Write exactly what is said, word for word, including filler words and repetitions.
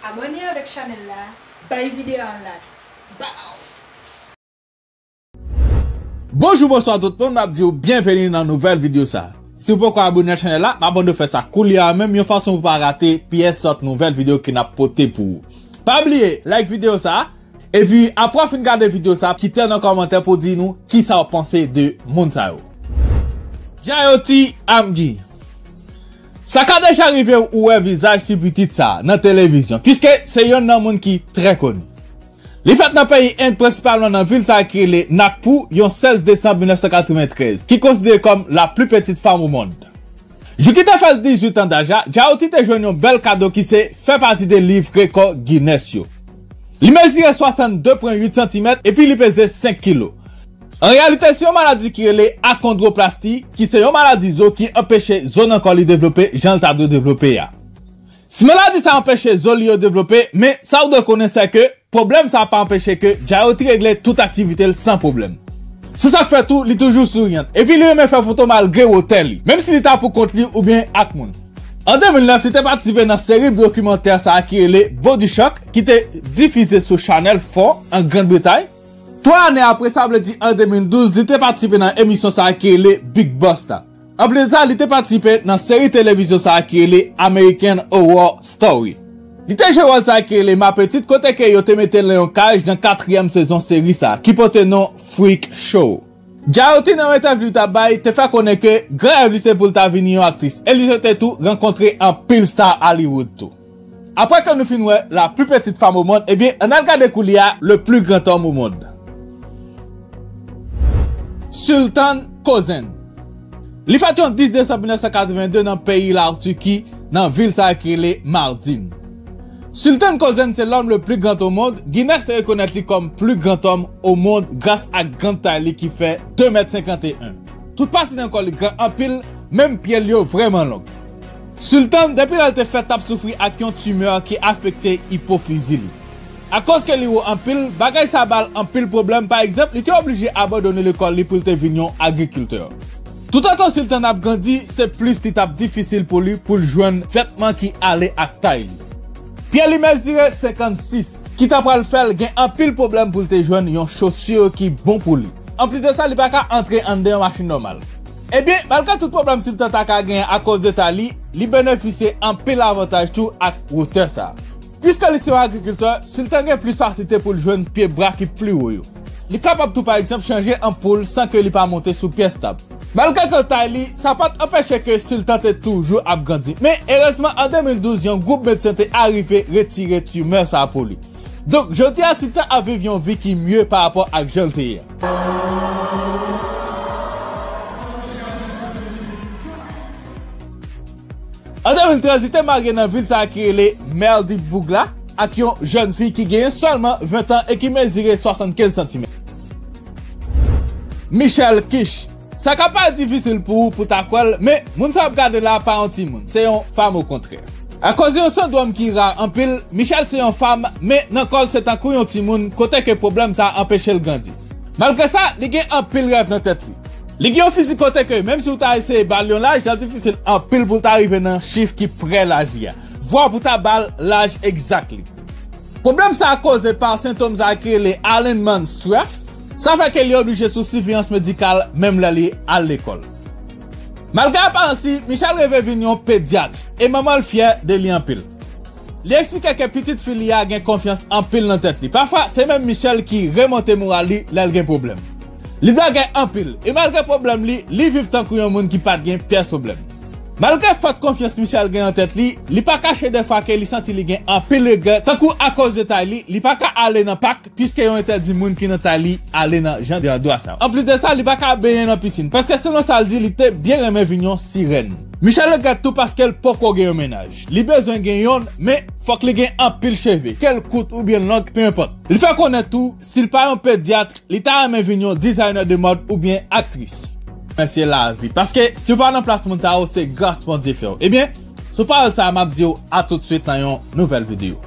Abòne avèk chanèl la, bay videyo a yon like. Baw! Bonjou, bonswa tout moun, m ap di w byenveni nan nouvèl videyo sa. Si w poko abòne nan chanèl la, m ap mande w fè sa koulye a menm yon fason pou w pa rate pyès lòt nouvèl videyo ke n ap pote pou ou. Pa bliye like videyo sa, epi apre w fin gade videyo sa, kite nan kòmantè pou w di nou kisa w panse de moun sa yo. Jayoti Amgi. Sa ka deja rive w wè vizaj ti pitit sa nan televizyon, piske se yonn nan moun ki trè koni. Li fèt nan peyi End, prensipalman nan vil sa ki rele Nagpur, yon sèz desanm mil nèf san katreventrèz, ki konsidere kòm la pli petite femme au monde. Jou ki te fè l dizuit an daj la, Jayoti te jwenn yon bèl kado ki se fè pati de liv rekò Guinness yo. Li mezire swasanndde pwen uit santimèt epi li peze senk kilo. An reyalite, se yon maladi ki rele akondwoplasti, ki se yon maladi zo ki anpeche zo nan kò li devlope jan l ta dwe devlope a. Si maladi sa anpeche zo li yo devlope, men sa w dwe konnen se ke pwoblèm sa pa anpeche ke Jayoti regle tout aktivite l san pwoblèm. Se sa k fè tou, li toujou souriant, epi li renmen fè foto malgre wotè li, menm si li ta pou kont li oubyen ak moun. An de mil nèf, li te patisipe nan seri dokimantè sa a ki rele Body Shock, ki te difize sou Channel four an Grann Bretay. Twa ane apre, sa vle di an de mil douz, li te patisipe nan emisyon sa a ki rele Big Boss la. Anplis de sa, li te patisipe nan seri televizyon sa a ki rele American Horror Story. Li te jwe wòl sa a ki rele Ma Petite, kote ke yo te mete l nan yon kaj nan katriyèm sezon seri sa a, ki pote non Freak Show. Jayoti nan yon entèvyou li t ap bay, te fè konnen ke gran rèv li se pou l ta vini yon aktris, e li swete tou rankontre anpil star Hollywood tou. Apre ke nou fin wè la pli petite femme au monde, ebyen, ann al gade koulye a le plus grand homme au monde. Sultan Közen. Li fèt yon dis desanm mil nèf san katrevenn de nan peyi Lartiki, nan vil sa a ki rele Mardin. Sultan Közen se l'homme le plus grand au monde, Guinness rekonèt li kòm pli gran òm o mond gras ak grann tay li ki fè de mèt senkanteyen. Tout pati nan kò li gran anpil, menm pye l yo vrèman long. Sultan, depi lè l te fèt, t ap soufri ak yon timè ki afekte ipofizi li. Akoz ke li wo anpil, bagay sa ba l anpil pwoblèm. Pa egzanp, li te oblije abandone lekòl li pou l te vin yon agrikiltè. Toutotan Sultan ap grandi, se plis li t ap difisil pou li pou l jwenn vètman ki ale ak tay li. Pye li mezire senkannsis, ki ta pral fè l gen anpil pwoblèm pou l te jwenn yon chosi ki bon pou li. Anplis de sa, li pa ka antre anndan yon machin nòmal. Ebyen, malgre tout pwoblèm Sultan ta ka genyen akoz de tay li, li benefisye anpil avantaj tou ak wotè sa. Piske li se yon agrikiltè, Sultan gen plis fasilite pou l jwenn pye bwa ki pli wo yo. Li kapab tou, pa egzanp, chanje anpoul san ke li pa monte sou pyès tab. Malgre gran tay li, sa pa t anpeche ke Sultan te toujou ap grandi. Men, erezman, an de mil douz, yon gwoup medsen te arive retire timè sa a pou li. Donk, jodi a, Sultan ap viv yon vi ki mye pa rapò ak jan l te ye a. An de mil trèz, li te marye nan vil sa a ki rele Merdibugla ak yon jèn fi ki genyen sèlman ven tan e ki mezire swasannkenz santimèt. Michelle Kish. Sa ka parèt difisil pou ou pou ta kwè l, men moun sa w ap gade la pa yon timoun, se yon fanm okontrè. Akoz de yon sendwòm ki ra anpil, Michelle se yon fanm, men nan kò l se tankou yon timoun, kote ke pwoblèm sa anpeche l grandi. Malgre sa, li gen anpil rèv nan tèt li. Li gen yon fizik kote ke, menm si w ta eseye ba l yon laj, l ap difisil anpil pou l ta rive nan chif ki prè laj li a, vwa pou ta ba l laj egzak li. Pwoblèm sa a koze pa sentòm sa a ki rele Allenman-Streiff. Sa fè ke li oblije sou siveyans medikal menm lè li al lekòl. Malgre aparans li, Michelle reve vin yon pedyat, e manman l fyè de li anpil. Li eksplike ke pitit fi li a gen konfyans anpil nan tèt li. Pafwa, se menm Michelle ki remonte moral li lè l gen pwoblèm. Li blagay anpil, e malgre pwoblèm li, li viv tankou yon moun ki pa t gen pyès pwoblèm. Malgre fòt konfyans Michelle gen nan tèt li, li pa kache defwa ke li santi li gen anpil regrè, tankou akoz de tay li, li pa ka ale nan pak, piske yo entèdi moun ki nan tay li ale nan jan de andwa sa yo. Anplis de sa, li pa ka benyen nan pisin, paske selon sa l di, li te byen renmen vin yon sirèn. Michelle regrèt tou paske l poko gen yon mennaj. Li bezwen gen yonn, men fòk li gen anpil cheve, ke l kout oubyen long, pe enpòt. Li fè konnen tou, si l pa yon pedyat, li ta renmen vin yon designer de mode oubyen aktris. Men se lavi. Paske si w pa nan plas moun sa yo, se gras Bondye fè w. Ebyen, sou pawòl sa a, m ap di w a tout swit nan yon nouvèl videyo.